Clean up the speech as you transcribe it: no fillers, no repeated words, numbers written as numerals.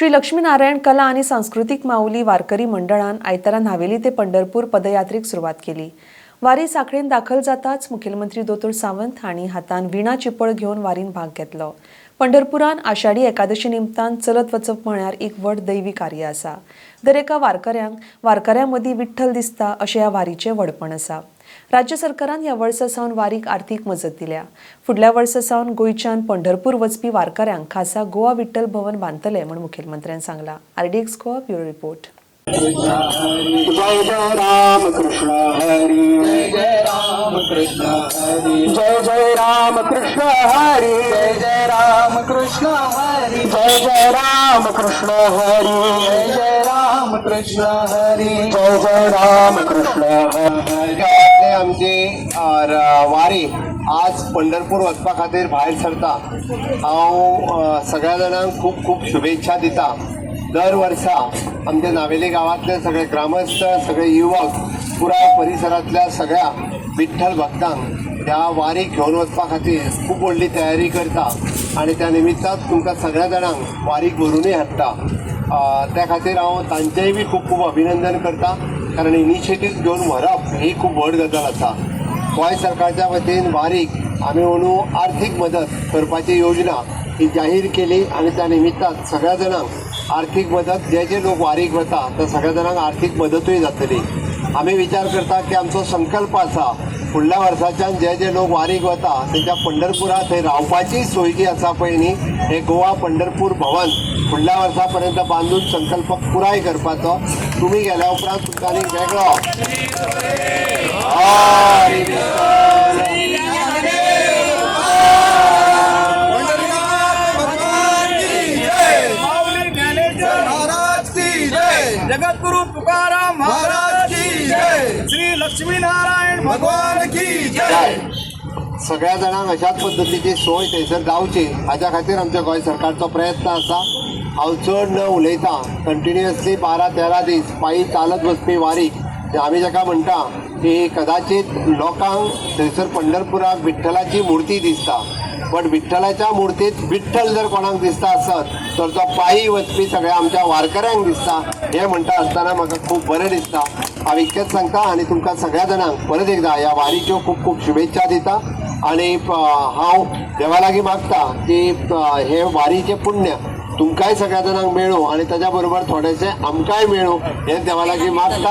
श्री लक्ष्मीनारायण कला आनी सांस्कृतीक माऊली वारकरी मंडळान आयतारा न्हावेली ते पंढरपूर पदयात्रेक सुरवात केली. वारी साखळेन दाखल जाताच मुखेलमंत्री दोतोर सावंत हांणी हातान विणा चिपळ घेवन वारीन भाग घेतलो. पंढरपुरान आषाढी एकादशी निमतान चलत वचप म्हळ्यार एक व्हड दैवी कार्य आसा. दरेका वारकऱ्यांक वारकऱ्यां मदीं विठ्ठल दिसता अशें ह्या वारीचें व्हडपण आसा. राज्य सरकारान ह्या वर्सा सावन वारीक आर्थीक मजत दिल्या. फुडल्या वर्सा सावन गोंयच्यान पंढरपूर वचपी वारकऱ्यांक खासा गोवा विठ्ठल भवन बांदतले म्हूण मुखेलमंत्र्यान सांगलां. RDX Goa, bureau report. Jai Jai Ram Krishna Hari, Jai Jai Ram Krishna Hari, Jai Jai Ram Krishna Hari, Jai Jai Ram Krishna Hari, Jai Jai Ram Krishna Hari, Jai Jai Ram Krishna Hari, Jai Jai Ram Krishna Hari. गांवांतले आमची वारी आज पंढरपूर वचपा खातीर भायर सरता. हांव सगळ्या जाणांक खूब खूब शुभेच्छा दिता. दर वर्सा आमच्या नावेली गांवांतले सगळे ग्रामस्थ, सगळे युवक, पुराय परिसरांतल्या सगळ्या विठ्ठल भक्तांक ह्या वारीक घेवन वचपा खातीर खूब व्हडली तयारी करता आनी त्या निमित्तान तुमकां सगळ्या जाणांक वारीक व्हरूनय हाडटा. त्या खातीर हांव तांचेय बी खूब खूब अभिनंदन करता, कारण इनिशिएटीव घेवन व्हरप ही खूब व्हड गजाल आसा. गोंय सरकारच्या वतीन वारीक आमी अंदू आर्थीक मदत करपाची योजना ही जाहीर केली आनी त्या निमित्तान सगळ्या जाणांक आर्थीक मदत, जे जे लोक वारीक वता त्या सगळ्या जाणांक आर्थीक मदतूय जातली. आमी विचार करता की आमचो संकल्प आसा, फुडल्या वर्साच्यान जे जे लोक वारीक वता तेंच्या पंढरपुरा थंय रावपाची सोय जी आसा पळय न्ही, हे गोवा पंढरपूर भवन फुडल्या वर्सा पर्यंत बांदून संकल्प पुराय करपाचो. तुमी गेल्या उपरांत तुमकां आनीक वेगळो हरी विठ्ठल. माऊली ज्ञानेश्वर महाराज की जय. जगद्गुरु तुकाराम महाराज की जय. श्री लक्ष्मीनारायण भगवान की जय. जय. सगळ्या जाणांक अशाच पद्दतीची सोय थंयसर जावची हाज्या खातीर आमच्या गोंय सरकारचो प्रयत्न आसा. हांव चड न उलयता, कंटिन्युअसली 12-13 दीस पायी चालत वचपी वारी, आमी जाका म्हणटा की कदाचित लोकांक थंयसर पंढरपुराक विठ्ठलाची मुर्ती दिसता, बट विठ्ठलाच्या मुर्तीत विठ्ठल जर कोणाक दिसता आसत तर तो पायी वचपी सगळ्या आमच्या वारकऱ्यांक दिसता हें म्हणटा आसतना म्हाका खूब बरें दिसता. हांव इतकेंच सांगता आनी तुमकां सगळ्या जाणांक परत एकदां ह्या वारीच्यो खूब खूब शुभेच्छा दिता आनी हांव देवा लागीं मागता की हे वारीचें पुण्य तुमकांय सगळ्या जाणांक मेळूं आनी ताच्या बरोबर थोडेशें आमकांय मेळूं हें देवा लागीं मागता.